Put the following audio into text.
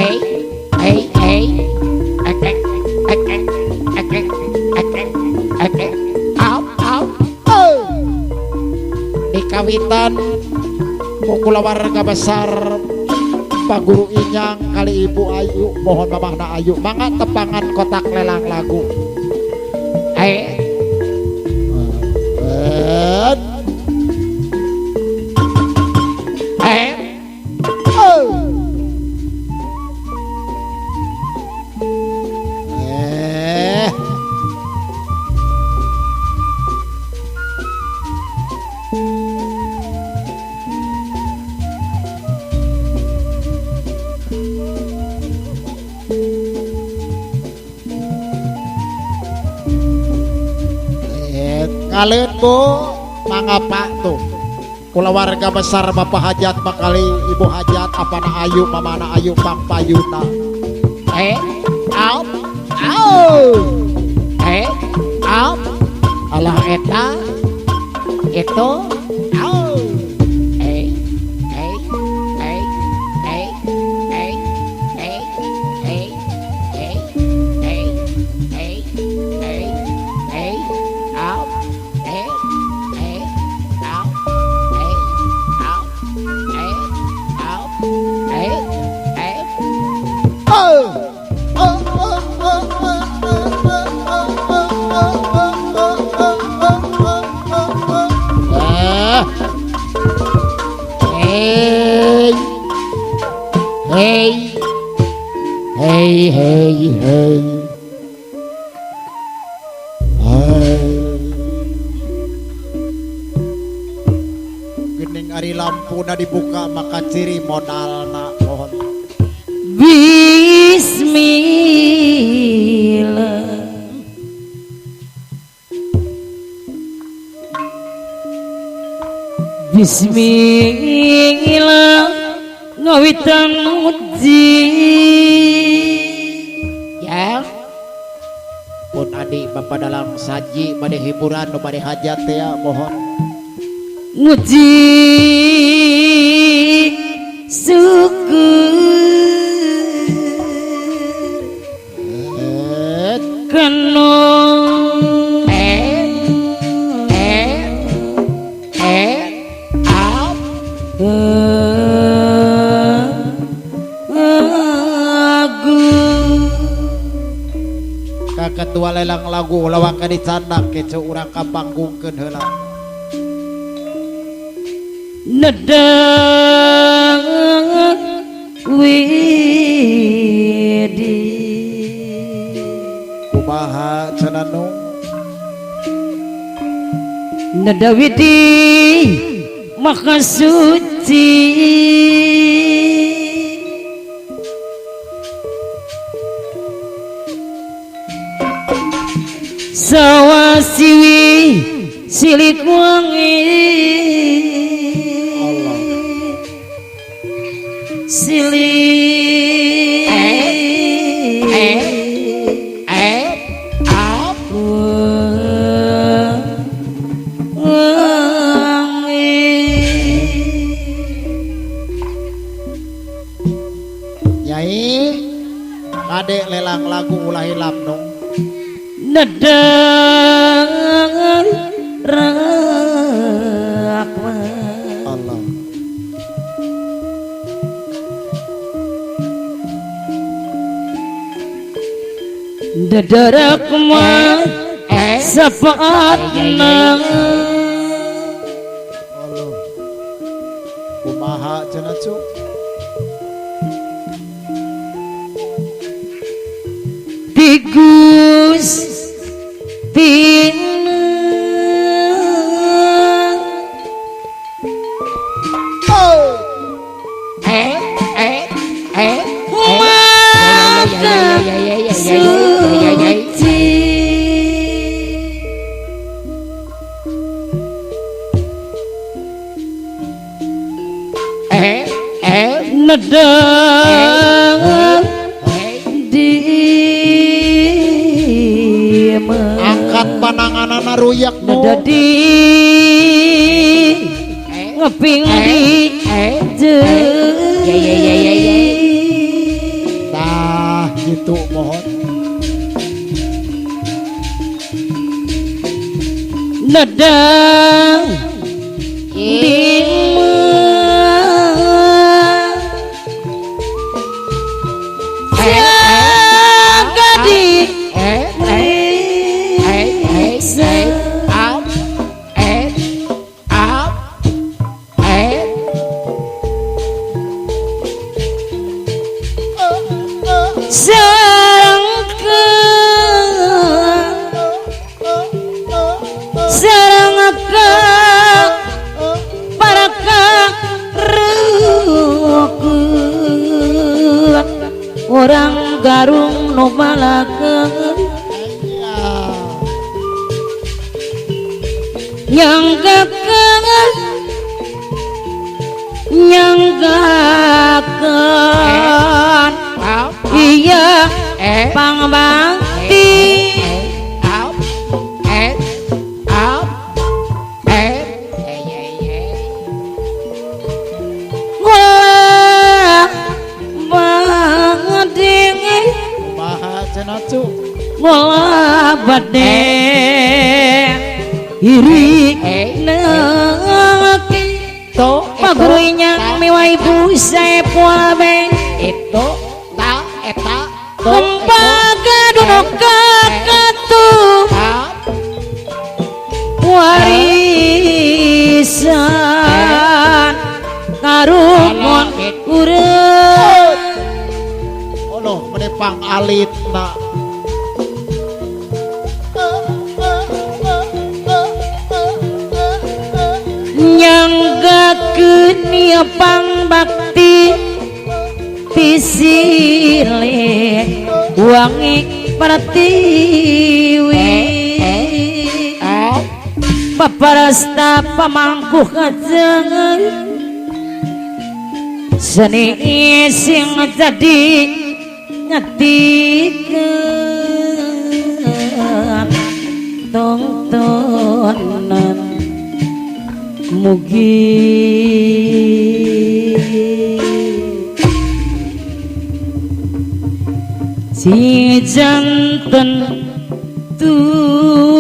eh eh eh eh eh eh eh eh eh eh au au oh. Di kawitan kulawarga besar Pak Guru Inyang kali Ibu Ayu mohon mamahna Ayu mangga tepangan kotak lelang lagu eh eh oh. Eh ngaleun Bu mangga Pak tuh kulawarga besar Bapak Hajat bakali Ibu Hajat apana Ayu mamana Ayu pangpayuna eh au au eh au alah eta itu au eh eh eh eh eh eh eh eh eh eh eh eh au eh eh au eh au eh au eh eh oh oh oh oh oh oh oh. Hey hey hey hey hey hey. Gening ari lampuna dibuka maka ciri modalna mohon. Bismillah Bismillah ngawitan muji ya pun adik bapak dalam saji bade hiburan nu bade hajat ya mohon muji syukur kanu eh eh eh au lagu ka ketua lelang lagu lawang ka dicandak kecu urang ka panggungkeun heula nedang widi kumaha cenah nu neda widi maka suci sawasiwi silik wangi Allah silik eh eh au wangi Nyai adek lelang lagu ulah hilap nung nedang rahmat Allah Dadarakma sapaatna Allah kumaha cenah cu tigus tina oh eh eh eh maka suci eh eh nedang di angkat pananganana ruyak nu neda di ngeping di Gitu mohon. Nedang di jaga di A E Sarangka para rukun orang Garung nu malakeun nyanggakeun nyanggakeun iya pangbakti A E A E ngolah badhe Kumaha cenah cu? Ngolah badhe iri naki To paguru inyang miwai busai puabe itu ta eta to Lembaga dunuk kakatu A warisan karumun urang Oloh meni pangalitna. Nyanggakeun ieu pangbakti tisile wangi pertiwi A paparasta pamangku kajeng seni sing jadi ngetikeun tongtonan mugi si janten tumanten